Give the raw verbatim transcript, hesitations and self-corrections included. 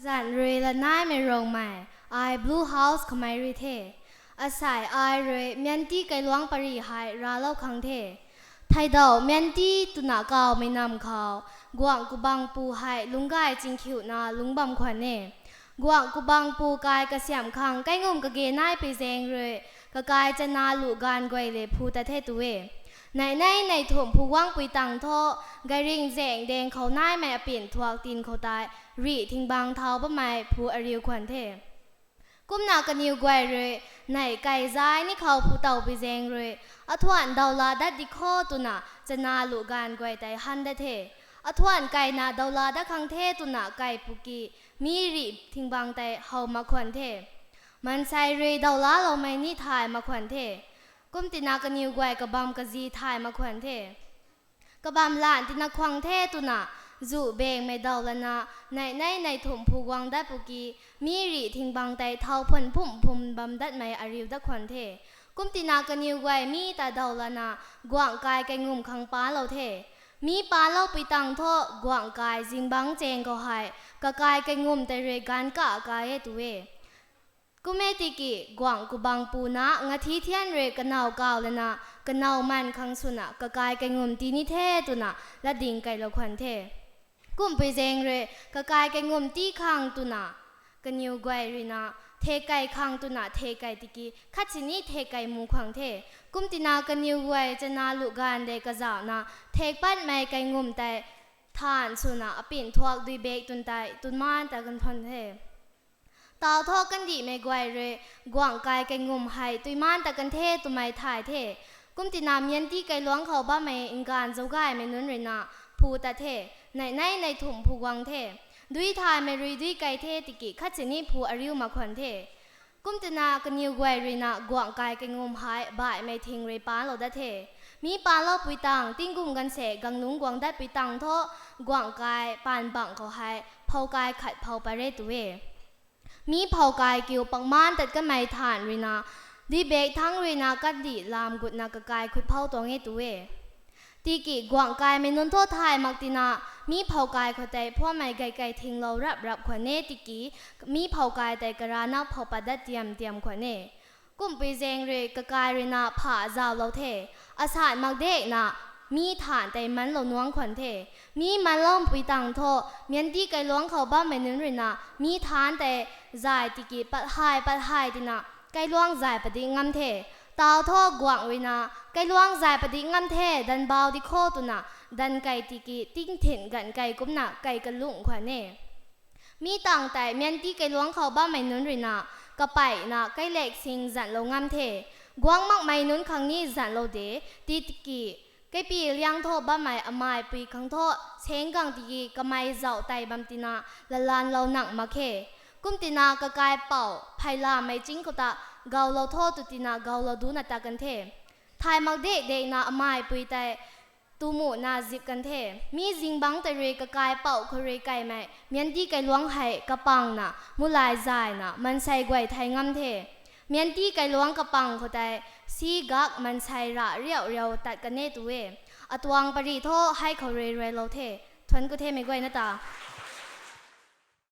Zan rui lanaimei rongmei, ai Blue House khou mei rui the. Asei ai rui Myanti kailuangc pary hei raclou khang the. Theidauh Myanti twna kawmei namv khou, Guangc Kubangpu hei lungcgay chingkhiuna lungc bam khwan e. Guangc Kubangpu kai kasiamh khang kaingum kage naipui zaeng rui, kakai chana lu gaanv guay le phu tat the tu e. Nei nei nei thumh phu guangpui tang thu, gayring zaeng daeng khou naimei apin thuak tin khou tei, rih thing bang thau bammei phu ariu khwan the. Kumna kaniw guay rui, nei kai zay ni khou phu towpui zaeng rui, athuan daw la dat di kho twna chana lu gaanv guay tei han dat the. Athuan kaina daw la dat khang the twna kaipu ki, mi rih thing bang tei how mak khwan the. Maansei rui daw laloumei ni thay mak khwan the. Kumtina kaniw guay kabam kazi thay mak khwan the. Kabam lan tina khwang the twna, zu bengmei daw lana, nei nei nei thumh phu guang dat pu ki, mi rih thing bang tei thau phun phum phum bam datmei ariu dat khwan the. Kumtina kaniw guay mi ta daw lana, guangc kai kaingum khang palou the. Mi paloupui tang thu, guangc kai zingbangc chaeng khou hei, kakai kaingum tei rui ganv ka kai e tu e. Kum e tiki, Guangc Kubangpu na ngathi thian rui kanow kaw lana, kanow man khang swna kakai kaingum ti ni the twna latding kailou khwan the. Kumpui zaeng rui kakai kaingum tii khang twna, kaniw guay ruina, thek kai khang twna thek kai tiki khat sini thek kai mu khang the. Kumtina kaniw guay chana lu gaanv de kazauhna, thek patmei kaingum tei than swna apin thuak dui bak twn tei twn man ta kan thwan the. Tau thu kandihmei guay rui, guangc kai kaingum hei tui man ta kan the twmei thay the. Kumtina Myanti kailuangc khou bammei nganv zaugaymei nunc ruina, phu tat the. Nei nei nei thumh phu guang the. Dui thaymei rui dui kai the tiki khat sini phu ariu mak khwan the. Kumtina kaniw guay ruina guangc kai kaingum hei baihmei thing rui palou dat the. Mi paloupui tang tingkum ganv se ganglungc guang datpui tang thu, guangc kai paan bangc khou hei phou kai khat phou pat re tu e. Mi phou kai kiu pakman tat kanmei than ruina, dui bak thangc ruina kandih lam gutna kakai khut phou tuang e tu e. Tiki guangc kaimei nunc thu thay mak tina, mi phou kai khou tei phuammei gay kai thinglou rap rap khwan e tiki, mi phou kai tei karana phou pat dat tiam tiam khwan e. Kumpui zaeng rui kakai ruina pha zauhlou the. Asat mak dekna, mi than tei manlou nuang khwan the. Mi manloupui tang thu, Myanti kailuangc khou bammei nunc ruina, mi than tei zay tiki pat hei pat hei tina, kailuangc zay padik ngam the. Tau thu guangc ruina, kailuangc zay padik ngam the, danbau di kho twna, dan kai tiki tingthin ganv kai kumna kai kalungh khwan e. Mi tang tei Myanti kailuangc khou bammei nunc ruina, kapeina kailak sing zanlou ngam the. Guang makmei nunc khang ni zanlou de, tiki, kaipi liang thu bammei amaipui khang thu, saenggang tiki kamei zauh tei bam tina, lalanlou nang mak khe. Kumtina kakai pouc, pheylamei ching khou ta, gawlou tho tw tina gawlou duna tat kan the. Thay mak dek dekna amaipui tei, tumuna zip kan the. Mi zingbangc tei rui kakai pouc khou rui kaimei, Myanti kailuangc hei kapangna, mulay zayna, maansei guay thei ngam the. Myanti kailuangc kapang khou tei, si gak maansei ra riau riau tat kan e tu e. Atuang pary thu hei khou rui ruailou the. Thuanc ku the meic guayna ta.